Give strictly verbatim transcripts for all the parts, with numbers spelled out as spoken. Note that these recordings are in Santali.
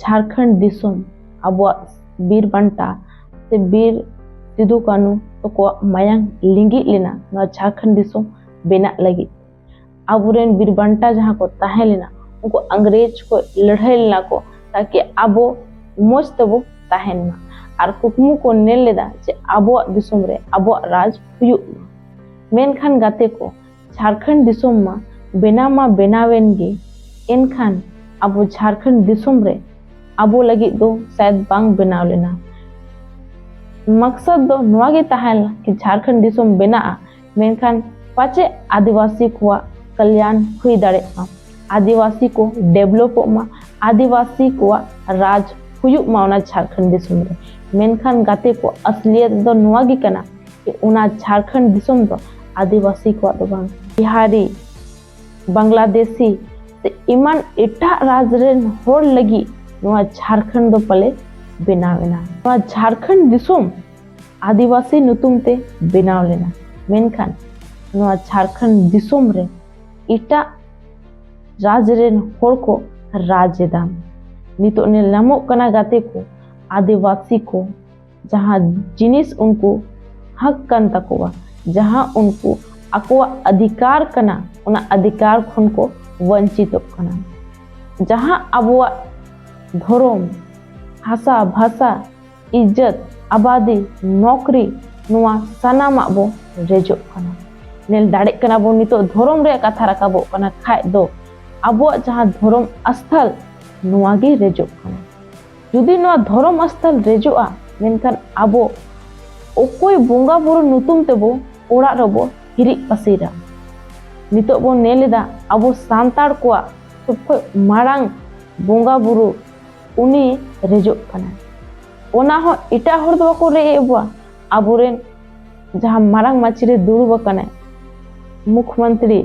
ᱡᱷᱟᱲᱠᱷᱚᱸᱰ ᱫᱤᱥᱚᱢ ᱟᱵᱚᱣᱟᱜ ᱵᱤᱨ ᱵᱟᱱᱴᱟ ᱥᱮ ᱵᱤᱨ ᱥᱤᱫᱩ ᱠᱟᱹᱱᱩ ᱛᱟᱠᱚᱣᱟᱜ ᱢᱟᱭᱟᱝ ᱞᱤᱸᱜᱤᱜ ᱞᱮᱱᱟ ᱱᱚᱣᱟ ᱡᱷᱟᱲᱠᱷᱚᱸᱰ ᱫᱤᱥᱚᱢ ᱵᱮᱱᱟᱜ ᱞᱟᱹᱜᱤᱫ᱾ ᱟᱵᱚᱨᱮᱱ ᱵᱤᱨ ᱵᱟᱱᱴᱟ ᱡᱟᱦᱟᱸ ᱠᱚ ᱛᱟᱦᱮᱸ ᱞᱮᱱᱟ, ᱩᱱᱠᱩ ᱤᱝᱨᱮᱡᱽ ᱠᱚ ᱞᱟᱹᱲᱦᱟᱹᱭ ᱞᱮᱱᱟ ᱠᱚ, ᱛᱟᱠᱤ ᱟᱵᱚ ᱢᱚᱡᱽ ᱛᱮᱵᱚ ᱛᱟᱦᱮᱱ ᱢᱟ᱾ ᱟᱨ ᱠᱩᱠᱢᱩ ᱠᱚ ᱧᱮᱞ ᱞᱮᱫᱟ ᱡᱮ ᱟᱵᱚᱣᱟᱜ ᱫᱤᱥᱚᱢ ᱨᱮ ᱟᱵᱚᱣᱟᱜ ᱨᱟᱡᱽ ᱦᱩᱭᱩᱜ ᱢᱟ᱾ ᱢᱮᱱᱠᱷᱟᱱ ᱜᱟᱛᱮ ᱠᱚ, ᱡᱷᱟᱲᱠᱷᱚᱸᱰ ᱫᱤᱥᱚᱢ ᱢᱟ ᱵᱮᱱᱟᱣ ᱢᱟ ᱵᱮᱱᱟᱣᱮᱱ ᱜᱮ, ᱮᱱᱠᱷᱟᱱ ᱟᱵᱚ ᱡᱷᱟᱲᱠᱷᱚᱸᱰ ᱫᱤᱥᱚᱢ ᱨᱮ ᱟᱵᱚ ᱞᱟᱹᱜᱤᱫ ᱫᱚ ᱥᱟᱭᱮᱫ ᱵᱟᱝ ᱵᱮᱱᱟᱣ ᱞᱮᱱᱟ᱾ ᱢᱟᱠᱥᱟᱫ ᱫᱚ ᱱᱚᱣᱟ ᱜᱮ ᱛᱟᱦᱮᱸ ᱞᱮᱱᱟ ᱠᱤ ᱡᱷᱟᱲᱠᱷᱚᱸᱰ ᱫᱤᱥᱚᱢ ᱵᱮᱱᱟᱜᱼᱟ, ᱢᱮᱱᱠᱷᱟᱱ ᱯᱟᱪᱮ ᱟᱹᱫᱤᱵᱟᱹᱥᱤ ᱠᱚᱣᱟᱜ ᱠᱟᱞᱭᱟᱱ ᱦᱩᱭ ᱫᱟᱲᱮᱭᱟᱜ ᱢᱟ, ᱟᱹᱫᱤᱵᱟᱹᱥᱤ ᱠᱚ ᱰᱮᱵᱷᱞᱚᱯᱚᱜ ᱢᱟ, ᱟᱹᱫᱤᱵᱟᱹᱥᱤ ᱠᱚᱣᱟᱜ ᱨᱟᱡᱽ ᱦᱩᱭᱩᱜ ᱢᱟ ᱚᱱᱟ ᱡᱷᱟᱲᱠᱷᱚᱸᱰ ᱫᱤᱥᱚᱢ ᱨᱮ᱾ ᱢᱮᱱᱠᱷᱟᱱ ᱜᱟᱛᱮ ᱠᱚ, ᱟᱥᱞᱤᱭᱟᱛ ᱫᱚ ᱱᱚᱣᱟ ᱜᱮ ᱠᱟᱱᱟ ᱠᱤ ᱚᱱᱟ ᱡᱷᱟᱲᱠᱷᱚᱸᱰ ᱫᱤᱥᱚᱢ ᱫᱚ ᱟᱹᱫᱤᱵᱟᱹᱥᱤ ᱠᱚᱣᱟᱜ ᱫᱚ ᱵᱟᱝ, ᱵᱤᱦᱟᱨᱤ, ᱵᱟᱝᱞᱟᱫᱮᱥᱤ ᱥᱮ ᱮᱢᱟᱱ ᱮᱴᱟᱜ ᱨᱟᱡᱽ ᱨᱮᱱ ᱦᱚᱲ ᱞᱟᱹᱜᱤᱫ ᱱᱚᱣᱟ ᱡᱷᱟᱲᱠᱷᱚᱸᱰ ᱫᱚ ᱯᱟᱞᱮ ᱵᱮᱱᱟᱣ ᱮᱱᱟ᱾ ᱱᱚᱣᱟ ᱡᱷᱟᱲᱠᱷᱚᱸᱰ ᱫᱤᱥᱚᱢ ᱟᱹᱫᱤᱵᱟᱹᱥᱤ ᱧᱩᱛᱩᱢ ᱛᱮ ᱵᱮᱱᱟᱣ ᱞᱮᱱᱟ, ᱢᱮᱱᱠᱷᱟᱱ ᱱᱚᱣᱟ ᱡᱷᱟᱲᱠᱷᱚᱸᱰ ᱫᱤᱥᱚᱢ ᱨᱮ ᱮᱴᱟᱜ ᱨᱟᱡᱽ ᱨᱮᱱ ᱦᱚᱲ ᱠᱚ ᱨᱟᱡᱽ ᱮᱫᱟ᱾ ᱱᱤᱛᱚᱜ ᱧᱮᱞ ᱧᱟᱢᱚᱜ ᱠᱟᱱᱟ ᱜᱟᱛᱮ ᱠᱚ, ᱟᱹᱫᱤᱵᱟᱹᱥᱤ ᱠᱚ ᱡᱟᱦᱟᱸ ᱡᱤᱱᱤᱥ ᱩᱱᱠᱩ ᱦᱚᱠ ᱠᱟᱱ ᱛᱟᱠᱚᱣᱟ, ᱡᱟᱦᱟᱸ ᱩᱱᱠᱩ ᱟᱠᱚᱣᱟᱜ ᱚᱫᱷᱤᱠᱟᱨ ᱠᱟᱱᱟ, ᱚᱱᱟ ᱚᱫᱷᱤᱠᱟᱨ ᱠᱷᱚᱱ ᱠᱚ ᱵᱚᱧᱪᱤᱛᱚᱜ ᱠᱟᱱᱟ᱾ ᱡᱟᱦᱟᱸ ᱟᱵᱚᱣᱟᱜ ᱫᱷᱚᱨᱚᱢ, ᱦᱟᱥᱟ, ᱵᱷᱟᱥᱟ, ᱤᱡᱽᱡᱚᱛ, ᱟᱵᱟᱫᱤ, ᱱᱚᱠᱨᱤ, ᱱᱚᱣᱟ ᱥᱟᱱᱟᱢᱟᱜ ᱵᱚ ᱨᱮᱡᱚᱜ ᱠᱟᱱᱟ᱾ ᱧᱮᱞ ᱫᱟᱲᱮᱜ ᱠᱟᱱᱟ ᱵᱚᱱ, ᱱᱤᱛᱚᱜ ᱫᱷᱚᱨᱚᱢ ᱨᱮᱭᱟᱜ ᱠᱟᱛᱷᱟ ᱨᱟᱠᱟᱵᱚᱜ ᱠᱟᱱᱟ ᱠᱷᱟᱡ ᱫᱚ, ᱟᱵᱚᱣᱟᱜ ᱡᱟᱦᱟᱸ ᱫᱷᱚᱨᱚᱢ ᱟᱥᱛᱷᱟᱞ, ᱱᱚᱣᱟ ᱜᱮ ᱨᱮᱡᱚᱜ ᱠᱟᱱᱟ᱾ ᱡᱩᱫᱤ ᱱᱚᱣᱟ ᱫᱷᱚᱨᱚᱢ ᱟᱥᱛᱷᱟᱞ ᱨᱮᱡᱚᱜᱼᱟ, ᱢᱮᱱᱠᱷᱟᱱ ᱟᱵᱚ ᱚᱠᱚᱭ ᱵᱚᱸᱜᱟ ᱵᱩᱨᱩ ᱧᱩᱛᱩᱢ ᱛᱮᱵᱚ ᱚᱲᱟᱜ ᱨᱮᱵᱚ ᱦᱤᱨᱤᱡ ᱯᱟᱹᱥᱤᱨᱟ? ᱱᱤᱛᱚᱜ ᱵᱚᱱ ᱧᱮᱞ ᱮᱫᱟ, ᱟᱵᱚ ᱥᱟᱱᱛᱟᱲ ᱠᱚᱣᱟᱜ ᱥᱚᱵ ᱠᱷᱚᱱ ᱢᱟᱨᱟᱝ ᱵᱚᱸᱜᱟ ᱵᱩᱨᱩ ᱩᱱᱤ ᱨᱮᱡᱚᱜ ᱠᱟᱱᱟᱭ᱾ ᱚᱱᱟ ᱦᱚᱸ ᱮᱴᱟᱜ ᱦᱚᱲ ᱫᱚ ᱵᱟᱠᱚ ᱨᱮᱡ ᱮᱫ ᱵᱚᱣᱟ, ᱟᱵᱚᱨᱮᱱ ᱡᱟᱦᱟᱸ ᱢᱟᱨᱟᱝ ᱢᱟᱹᱪᱤ ᱨᱮ ᱫᱩᱲᱩᱵ ᱟᱠᱟᱱᱟᱭ ᱢᱩᱠᱷᱢᱚᱱᱛᱨᱤ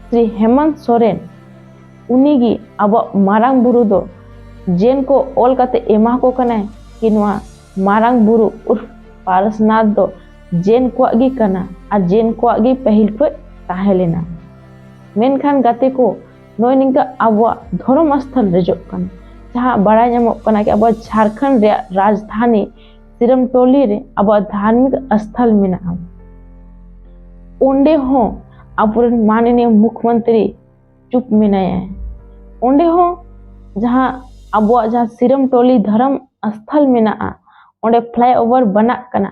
ᱥᱨᱤ ᱦᱮᱢᱚᱱᱛ ᱥᱚᱨᱮᱱ, ᱩᱱᱤᱜᱮ ᱟᱵᱚᱣᱟᱜ ᱢᱟᱨᱟᱝ ᱵᱩᱨᱩ ᱫᱚ ᱡᱮᱱ ᱠᱚ ᱚᱞ ᱠᱟᱛᱮ ᱮᱢᱟ ᱠᱚ ᱠᱟᱱᱟᱭ ᱠᱤ ᱱᱚᱣᱟ ᱢᱟᱨᱟᱝ ᱵᱩᱨᱩ ᱩᱨᱯᱷ ᱯᱟᱨᱥᱱᱟᱛᱷ ᱫᱚ ᱡᱮᱱ ᱠᱚᱣᱟᱜ ᱜᱮ ᱠᱟᱱᱟ ᱟᱨ ᱡᱮᱱ ᱠᱚᱣᱟᱜ ᱜᱮ ᱯᱟᱹᱦᱤᱞ ᱠᱷᱚᱱ ᱛᱟᱦᱮᱸ ᱞᱮᱱᱟ᱾ ᱢᱮᱱᱠᱷᱟᱱ ᱜᱟᱛᱮ ᱠᱚ, ᱱᱚᱜᱼᱚᱭ ᱱᱤᱝᱠᱟ ᱟᱵᱚᱣᱟᱜ ᱫᱷᱚᱨᱚᱢ ᱟᱥᱛᱷᱟᱱ ᱨᱮᱡᱚᱜ ᱠᱟᱱᱟ᱾ ᱡᱟᱦᱟᱸ ᱵᱟᱲᱟᱭ ᱧᱟᱢᱚᱜ ᱠᱟᱱᱟ ᱠᱤ ᱟᱵᱚ ᱡᱷᱟᱲᱠᱷᱚᱸᱰ ᱨᱮᱭᱟᱜ ᱨᱟᱡᱽᱫᱷᱟᱱᱤ ᱥᱤᱨᱟᱢᱴᱚᱞᱤ ᱨᱮ ᱟᱵᱚᱣᱟᱜ ᱫᱷᱟᱨᱢᱤᱠ ᱥᱛᱷᱚᱞ ᱢᱮᱱᱟᱜᱼᱟ᱾ ᱚᱸᱰᱮ ᱦᱚᱸ ᱟᱵᱚᱨᱮᱱ ᱢᱟᱱᱱᱤᱭᱚ ᱢᱩᱠᱷᱢᱚᱱᱛᱨᱤ ᱪᱩᱯ ᱢᱮᱱᱟᱭᱟ᱾ ᱚᱸᱰᱮ ᱦᱚᱸ ᱡᱟᱦᱟᱸ ᱟᱵᱚᱣᱟᱜ ᱡᱟᱦᱟᱸ ᱥᱤᱨᱟᱢᱴᱚᱞᱤ ᱫᱷᱚᱨᱚᱢ ᱥᱛᱷᱚᱞ ᱢᱮᱱᱟᱜᱼᱟ, ᱚᱸᱰᱮ ᱯᱷᱞᱟᱭ ᱳᱵᱷᱟᱨ ᱵᱟᱱᱟᱜ ᱠᱟᱱᱟ,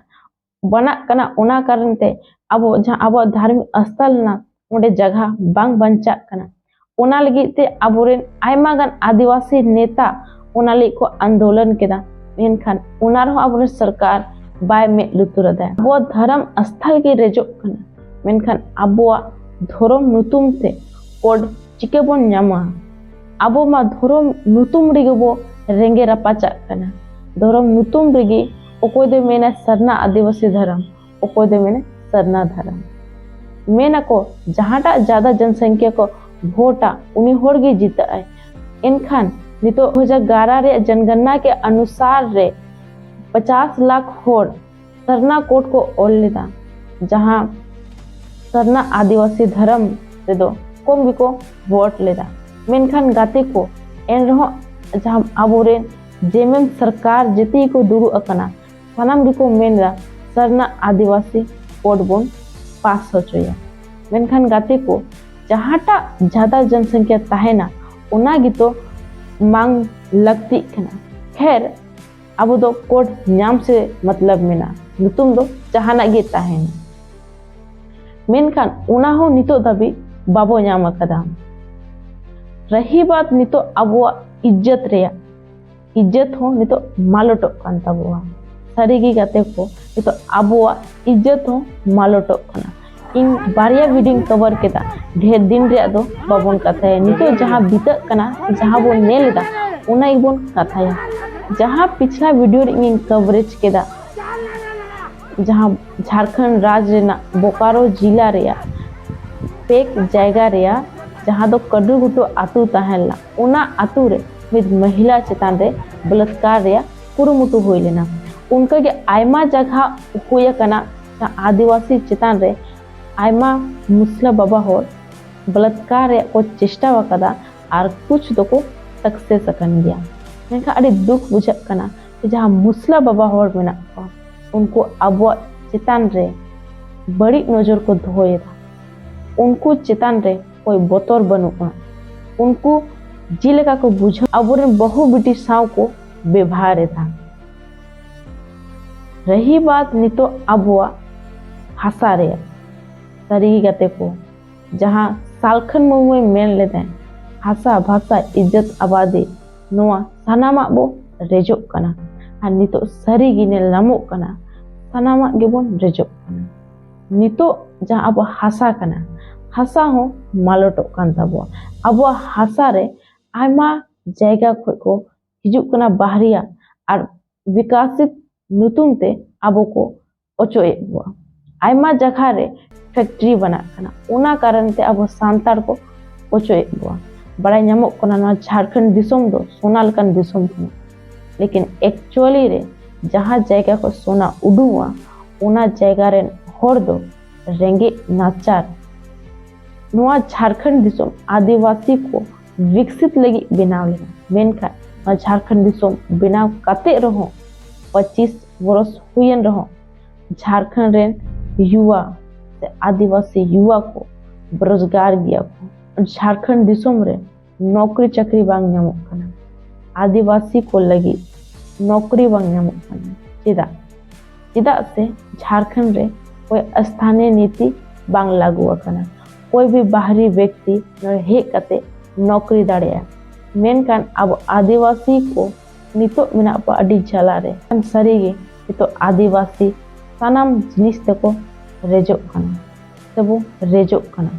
ᱵᱟᱱᱟᱜ ᱠᱟᱱᱟ, ᱚᱱᱟ ᱠᱟᱨᱚᱱ ᱛᱮ ᱟᱵᱚ ᱡᱟᱦᱟᱸ ᱟᱵᱚᱣᱟᱜ ᱫᱷᱟᱨᱢᱤᱠ ᱥᱛᱷᱚᱞ ᱨᱮᱱᱟᱜ ᱚᱸᱰᱮ ᱡᱟᱭᱜᱟ ᱵᱟᱝ ᱵᱟᱧᱪᱟᱜ ᱠᱟᱱᱟ᱾ ᱚᱱᱟ ᱞᱟᱹᱜᱤᱫ ᱛᱮ ᱟᱵᱚᱨᱮᱱ ᱟᱭᱢᱟ ᱜᱟᱱ ᱟᱹᱫᱤᱵᱟᱹᱥᱤ ᱱᱮᱛᱟ ᱚᱱᱟ ᱞᱟᱹᱜᱤᱫ ᱠᱚ ᱟᱱᱫᱳᱞᱚᱱ ᱠᱮᱫᱟ, ᱢᱮᱱᱠᱷᱟᱱ ᱚᱱᱟ ᱨᱮᱦᱚᱸ ᱟᱵᱚᱨᱮᱱ ᱥᱚᱨᱠᱟᱨ ᱵᱟᱭ ᱢᱮᱫ ᱞᱩᱛᱩᱨ ᱟᱫᱟ᱾ ᱟᱵᱚᱣᱟᱜ ᱫᱷᱚᱨᱚᱢ ᱥᱛᱷᱚᱞ ᱜᱮ ᱨᱮᱡᱚᱜ ᱠᱟᱱᱟ, ᱢᱮᱱᱠᱷᱟᱱ ᱟᱵᱚᱣᱟᱜ ᱫᱷᱚᱨᱚᱢ ᱧᱩᱛᱩᱢ ᱛᱮ ᱠᱳᱰ ᱪᱤᱠᱟᱹ ᱵᱚᱱ ᱧᱟᱢᱟ? ᱟᱵᱚ ᱢᱟ ᱫᱷᱚᱨᱚᱢ ᱧᱩᱛᱩᱢ ᱨᱮᱜᱮ ᱵᱚ ᱨᱮᱸᱜᱮ ᱨᱟᱯᱟᱪᱟᱜ ᱠᱟᱱᱟ᱾ ᱫᱷᱚᱨᱚᱢ ᱧᱩᱛᱩᱢ ᱨᱮᱜᱮ ᱚᱠᱚᱭ ᱫᱚᱭ ᱢᱮᱱᱟ ᱥᱟᱨᱱᱟ ᱟᱹᱫᱤᱵᱟᱹᱥᱤ ᱫᱷᱚᱨᱚᱢ, ᱚᱠᱚᱭ ᱫᱚᱭ ᱢᱮᱱᱟ ᱥᱟᱨᱱᱟ ᱫᱷᱚᱨᱚᱢ᱾ ᱢᱮᱱᱟᱠᱚ ᱡᱟᱦᱟᱸᱴᱟᱜ ᱡᱟᱫᱟ ᱡᱚᱱᱥᱚᱝᱠᱷᱭᱟ ᱠᱚ ᱵᱷᱳᱴᱟ, ᱩᱱᱤ ᱦᱚᱲ ᱜᱮ ᱡᱤᱛᱟᱹᱜ ᱟᱭ᱾ ᱮᱱᱠᱷᱟᱱ ᱱᱤᱛᱚᱜ ᱫᱩ ᱦᱟᱡᱟᱨ ᱜᱟᱨᱟ ᱨᱮᱭᱟᱜ ᱡᱚᱱᱜᱚᱱᱱᱟ ᱠᱮ ᱚᱱᱩᱥᱟᱨ ᱨᱮ ᱯᱚᱪᱟᱥ ᱞᱟᱠᱷ ᱦᱚᱲ ᱥᱟᱨᱱᱟ ᱠᱳᱰ ᱠᱚ ᱚᱞ ᱞᱮᱫᱟ, ᱡᱟᱦᱟᱸ ᱥᱟᱨᱱᱟ ᱟᱹᱫᱤᱵᱟᱹᱥᱤ ᱫᱷᱚᱨᱚᱢ ᱨᱮᱫᱚ ᱠᱚᱢ ᱜᱮᱠᱚ ᱵᱷᱳᱴ ᱞᱮᱫᱟ᱾ ᱢᱮᱱᱠᱷᱟᱱ ᱜᱟᱛᱮ ᱠᱚ, ᱮᱱ ᱨᱮᱦᱚᱸ ᱡᱟᱦᱟᱸ ᱟᱵᱚᱨᱮᱱ ᱡᱮᱢᱮᱢ ᱥᱚᱨᱠᱟᱨ ᱡᱮᱛᱮ ᱜᱮᱠᱚ ᱫᱩᱲᱩᱵ ᱟᱠᱟᱱᱟ, ᱥᱟᱱᱟᱢ ᱜᱮᱠᱚ ᱢᱮᱱ ᱮᱫᱟ ᱥᱟᱨᱱᱟ ᱟᱹᱫᱤᱵᱟᱹᱥᱤ ᱠᱳᱰ ᱵᱚᱱ ᱯᱟᱥ ᱦᱚᱪᱚᱭᱟ᱾ ᱢᱮᱱᱠᱷᱟᱱ ᱜᱟᱛᱮ ᱠᱚ, ᱡᱟᱦᱟᱸᱴᱟᱜ ᱡᱟᱫᱟ ᱡᱚᱱᱥᱚᱝᱠᱷᱭᱟ ᱛᱟᱦᱮᱱᱟ, ᱚᱱᱟ ᱜᱮᱛᱚ ᱢᱟᱝ ᱞᱟᱹᱠᱛᱤᱜ ᱠᱟᱱᱟ᱾ ᱠᱷᱮᱨ, ᱟᱵᱚ ᱫᱚ ᱠᱳᱰ ᱧᱟᱢ ᱥᱮ ᱢᱚᱛᱞᱚᱵ ᱢᱮᱱᱟᱜᱼᱟ, ᱧᱩᱛᱩᱢ ᱫᱚ ᱡᱟᱦᱟᱱᱟᱜ ᱜᱮ ᱛᱟᱦᱮᱱᱟ᱾ ᱢᱮᱱᱠᱷᱟᱱ ᱚᱱᱟ ᱦᱚᱸ ᱱᱤᱛᱚᱜ ᱫᱷᱟᱹᱵᱤᱡ ᱵᱟᱵᱚ ᱧᱟᱢ ᱟᱠᱟᱫᱟ᱾ ᱨᱟᱦᱤ ᱵᱟᱫ ᱱᱤᱛᱚᱜ ᱟᱵᱚᱣᱟᱜ ᱤᱡᱽᱡᱚᱛ ᱨᱮᱭᱟᱜ, ᱤᱡᱽᱡᱚᱛ ᱦᱚᱸ ᱱᱤᱛᱚᱜ ᱢᱟᱞᱚᱴᱚᱜ ᱠᱟᱱ ᱛᱟᱵᱚᱣᱟ᱾ ᱥᱟᱹᱨᱤᱜᱮ ᱜᱟᱛᱮ ᱠᱚ, ᱱᱤᱛᱚᱜ ᱟᱵᱚᱣᱟᱜ ᱤᱡᱽᱡᱚᱛ ᱦᱚᱸ ᱢᱟᱞᱚᱴᱚᱜ ᱠᱟᱱᱟ᱾ ᱤᱧ ᱵᱟᱨᱭᱟ ᱵᱷᱤᱰᱤᱭᱳᱧ ᱠᱚᱵᱷᱟᱨ ᱠᱮᱫᱟ, ᱰᱷᱮᱨ ᱫᱤᱱ ᱨᱮᱭᱟᱜ ᱫᱚ ᱵᱟᱵᱚᱱ ᱠᱟᱛᱷᱟᱭᱟ᱾ ᱱᱤᱛᱚᱜ ᱡᱟᱦᱟᱸ ᱵᱤᱛᱟᱹᱜ ᱠᱟᱱᱟ, ᱡᱟᱦᱟᱸ ᱵᱚᱱ ᱧᱮᱞ ᱮᱫᱟ, ᱚᱱᱟ ᱜᱮᱵᱚᱱ ᱠᱟᱛᱷᱟᱭᱟ᱾ ᱡᱟᱦᱟᱸ ᱯᱤᱪᱷᱞᱟ ᱵᱷᱤᱰᱤᱭᱳ ᱨᱮ ᱤᱧᱤᱧ ᱠᱚᱵᱷᱟᱨᱮᱡᱽ ᱠᱮᱫᱟ, ᱡᱟᱦᱟᱸ ᱡᱷᱟᱲᱠᱷᱚᱸᱰ ᱨᱟᱡᱽ ᱨᱮᱱᱟᱜ ᱵᱳᱠᱟᱨᱳ ᱡᱤᱞᱟ ᱨᱮᱭᱟᱜ ᱯᱮᱠ ᱡᱟᱭᱜᱟ ᱨᱮᱭᱟᱜ, ᱡᱟᱦᱟᱸ ᱫᱚ ᱠᱟᱰᱩᱜᱷᱩᱴᱩ ᱟᱹᱛᱩ ᱛᱟᱦᱮᱸ ᱞᱮᱱᱟ, ᱚᱱᱟ ᱟᱹᱛᱩ ᱨᱮ ᱢᱤᱫ ᱢᱚᱦᱤᱞᱟ ᱪᱮᱛᱟᱱ ᱨᱮ ᱵᱚᱞᱟᱛᱠᱟᱨ ᱨᱮᱭᱟᱜ ᱠᱩᱨᱩᱢᱩᱴᱩ ᱦᱩᱭ ᱞᱮᱱᱟ᱾ ᱚᱱᱠᱟᱜᱮ ᱟᱭᱢᱟ ᱡᱟᱭᱜᱟ ᱦᱩᱭ ᱟᱠᱟᱱᱟ, ᱡᱟᱦᱟᱸ ᱟᱹᱫᱤᱵᱟᱹᱥᱤ ᱪᱮᱛᱟᱱ ᱨᱮ ᱟᱭᱢᱟ ᱢᱩᱥᱞᱟᱹ ᱵᱟᱵᱟ ᱦᱚᱲ ᱵᱚᱞᱟᱛᱠᱟᱨ ᱨᱮᱭᱟᱜ ᱠᱚ ᱪᱮᱥᱴᱟ ᱟᱠᱟᱫᱟ ᱟᱨ ᱠᱩᱪ ᱫᱚᱠᱚ ᱥᱟᱠᱥᱮᱥ ᱟᱠᱟᱱ ᱜᱮᱭᱟ᱾ ᱢᱮᱱᱠᱷᱟᱱ ᱟᱹᱰᱤ ᱫᱩᱠ ᱵᱩᱡᱷᱟᱹᱜ ᱠᱟᱱᱟ ᱡᱮ ᱡᱟᱦᱟᱸ ᱢᱩᱥᱞᱟ ᱵᱟᱵᱟ ᱦᱚᱲ ᱢᱮᱱᱟᱜ ᱠᱚᱣᱟ, ᱩᱱᱠᱩ ᱟᱵᱚᱣᱟᱜ ᱪᱮᱛᱟᱱ ᱨᱮ ᱵᱟᱹᱲᱤᱡ ᱱᱚᱡᱚᱨ ᱠᱚ ᱫᱚᱦᱚᱭᱮᱫᱟ᱾ ᱩᱱᱠᱩ ᱪᱮᱛᱟᱱ ᱨᱮ ᱚᱠᱚᱭ ᱵᱚᱛᱚᱨ ᱵᱟᱹᱱᱩᱜᱼᱟ᱾ ᱩᱱᱠᱩ ᱡᱮᱞᱮᱠᱟ ᱠᱚ ᱵᱩᱡᱷᱟᱹᱣ, ᱟᱵᱚᱨᱮᱱ ᱵᱟᱹᱦᱩ ᱵᱤᱴᱤ ᱥᱟᱶ ᱠᱚ ᱵᱮᱵᱷᱟᱨ ᱮᱫᱟ᱾ ᱨᱟᱦᱤ ᱵᱟᱛ ᱱᱤᱛᱚᱜ ᱟᱵᱚᱣᱟᱜ ᱦᱟᱥᱟ ᱨᱮᱭᱟᱜ, ᱥᱟᱹᱨᱤ ᱜᱮ ᱜᱟᱛᱮ ᱠᱚ, ᱡᱟᱦᱟᱸ ᱥᱟᱞᱠᱷᱟᱱ ᱢᱩᱨᱢᱩᱭ ᱢᱮᱱ ᱞᱮᱫᱟᱭ, ᱦᱟᱥᱟ ᱵᱷᱟᱥᱟ ᱤᱡᱽᱡᱚᱛ ᱟᱵᱟᱫᱤ, ᱱᱚᱣᱟ ᱥᱟᱱᱟᱢᱟᱜ ᱵᱚ ᱨᱮᱡᱚᱜ ᱠᱟᱱᱟ᱾ ᱟᱨ ᱱᱤᱛᱚᱜ ᱥᱟᱹᱨᱤ ᱜᱮ ᱧᱮᱞ ᱧᱟᱢᱚᱜ ᱠᱟᱱᱟ, ᱥᱟᱱᱟᱢᱟᱜ ᱜᱮᱵᱚᱱ ᱨᱮᱡᱚᱜ ᱠᱟᱱᱟ᱾ ᱱᱤᱛᱚᱜ ᱡᱟᱦᱟᱸ ᱟᱵᱚ ᱦᱟᱥᱟ ᱠᱟᱱᱟ, ᱦᱟᱥᱟ ᱦᱚᱸ ᱢᱟᱞᱚᱴᱚᱜ ᱠᱟᱱ ᱛᱟᱵᱚᱣᱟ᱾ ᱟᱵᱚᱣᱟᱜ ᱦᱟᱥᱟ ᱨᱮ ᱟᱭᱢᱟ ᱡᱟᱭᱜᱟ ᱠᱷᱚᱱ ᱠᱚ ᱦᱤᱡᱩᱜ ᱠᱟᱱᱟ ᱵᱟᱦᱨᱤᱭᱟ ᱟᱨ ᱵᱤᱠᱟᱥᱤᱛ ᱧᱩᱛᱩᱢ ᱛᱮ ᱟᱵᱚ ᱠᱚ ᱚᱪᱚᱭᱮᱫ ᱵᱚᱣᱟ᱾ ᱟᱭᱢᱟ ᱡᱟᱭᱜᱟ ᱨᱮ ᱯᱷᱮᱠᱴᱨᱤ ᱵᱮᱱᱟᱜ ᱠᱟᱱᱟ, ᱚᱱᱟ ᱠᱟᱨᱚᱱ ᱛᱮ ᱟᱵᱚ ᱥᱟᱱᱛᱟᱲ ᱠᱚ ᱚᱪᱚᱭᱮᱫ ᱵᱚᱣᱟ᱾ ᱵᱟᱲᱟᱭ ᱧᱟᱢᱚᱜ ᱠᱟᱱᱟ ᱱᱚᱣᱟ ᱡᱷᱟᱲᱠᱷᱚᱸᱰ ᱫᱤᱥᱚᱢ ᱫᱚ ᱥᱳᱱᱟ ᱞᱮᱠᱟᱱ ᱫᱤᱥᱚᱢ ᱠᱟᱱᱟ, ᱞᱮᱠᱤᱱ ᱮᱠᱪᱩᱭᱟᱞᱤ ᱨᱮ ᱡᱟᱦᱟᱸ ᱡᱟᱭᱜᱟ ᱠᱷᱚᱱ ᱥᱳᱱᱟ ᱩᱰᱩᱝᱚᱜᱼᱟ, ᱚᱱᱟ ᱡᱟᱭᱜᱟ ᱨᱮᱱ ᱦᱚᱲ ᱫᱚ ᱨᱮᱸᱜᱮᱡ ᱱᱟᱪᱟᱨ᱾ ᱱᱚᱣᱟ ᱡᱷᱟᱲᱠᱷᱚᱸᱰ ᱫᱤᱥᱚᱢ ᱟᱹᱫᱤᱵᱟᱹᱥᱤ ᱠᱚ ᱵᱤᱠᱥᱤᱛ ᱞᱟᱹᱜᱤᱫ ᱵᱮᱱᱟᱣ ᱞᱮᱱᱟ, ᱢᱮᱱᱠᱷᱟᱱ ᱱᱚᱣᱟ ᱡᱷᱟᱲᱠᱷᱚᱸᱰ ᱫᱤᱥᱚᱢ ᱵᱮᱱᱟᱣ ᱠᱟᱛᱮ ᱨᱮᱦᱚᱸ ᱯᱚᱸᱪᱤᱥ ᱵᱚᱨᱚᱥ ᱦᱩᱭᱮᱱ ᱨᱮᱦᱚᱸ ᱡᱷᱟᱲᱠᱷᱚᱸᱰ ᱨᱮᱱ ᱭᱩᱣᱟ ᱥᱮ ᱟᱹᱫᱤᱵᱟᱹᱥᱤ ᱭᱩᱣᱟ ᱠᱚ ᱵᱮᱨᱚᱡᱽᱜᱟᱨ ᱜᱮᱭᱟ ᱠᱚ᱾ ᱡᱷᱟᱲᱠᱷᱚᱸᱰ ᱫᱤᱥᱚᱢ ᱨᱮ ᱱᱚᱠᱨᱤ ᱪᱟᱹᱠᱨᱤ ᱵᱟᱝ ᱧᱟᱢᱚᱜ ᱠᱟᱱᱟ᱾ ᱟᱹᱫᱤᱵᱟᱹᱥᱤ ᱠᱚ ᱞᱟᱹᱜᱤᱫ ᱱᱚᱠᱨᱤ ᱵᱟᱝ ᱧᱟᱢᱚᱜ ᱠᱟᱱᱟ᱾ ᱪᱮᱫᱟᱜ? ᱪᱮᱫᱟᱜ ᱥᱮ ᱡᱷᱟᱲᱠᱷᱚᱸᱰ ᱨᱮ ᱚᱠᱚᱭ ᱥᱛᱷᱟᱱᱤᱭ ᱱᱤᱛᱤ ᱵᱟᱝ ᱞᱟᱹᱜᱩ ᱟᱠᱟᱱᱟ᱾ ᱠᱚᱭ ᱵᱷᱤ ᱵᱟᱦᱨᱤ ᱵᱮᱠᱛᱤ ᱱᱚᱰᱮ ᱦᱮᱡ ᱠᱟᱛᱮ ᱱᱚᱠᱨᱤ ᱫᱟᱲᱮᱭᱟᱜᱼᱟ᱾ ᱢᱮᱱᱠᱷᱟᱱ ᱟᱵᱚ ᱟᱹᱫᱤᱵᱟᱹᱥᱤ ᱠᱚ ᱱᱤᱛᱚᱜ ᱢᱮᱱᱟᱜ ᱠᱚᱣᱟ ᱟᱹᱰᱤ ᱡᱟᱞᱟ ᱨᱮ᱾ ᱥᱟᱹᱨᱤᱜᱮ ᱱᱤᱛᱚᱜ ᱟᱹᱫᱤᱵᱟᱹᱥᱤ ᱥᱟᱱᱟᱢ ᱡᱤᱱᱤᱥ ᱛᱮᱠᱚ ᱨᱮᱡᱚᱜ ᱠᱟᱱᱟ ᱥᱮᱵᱚ ᱨᱮᱡᱚᱜ ᱠᱟᱱᱟ᱾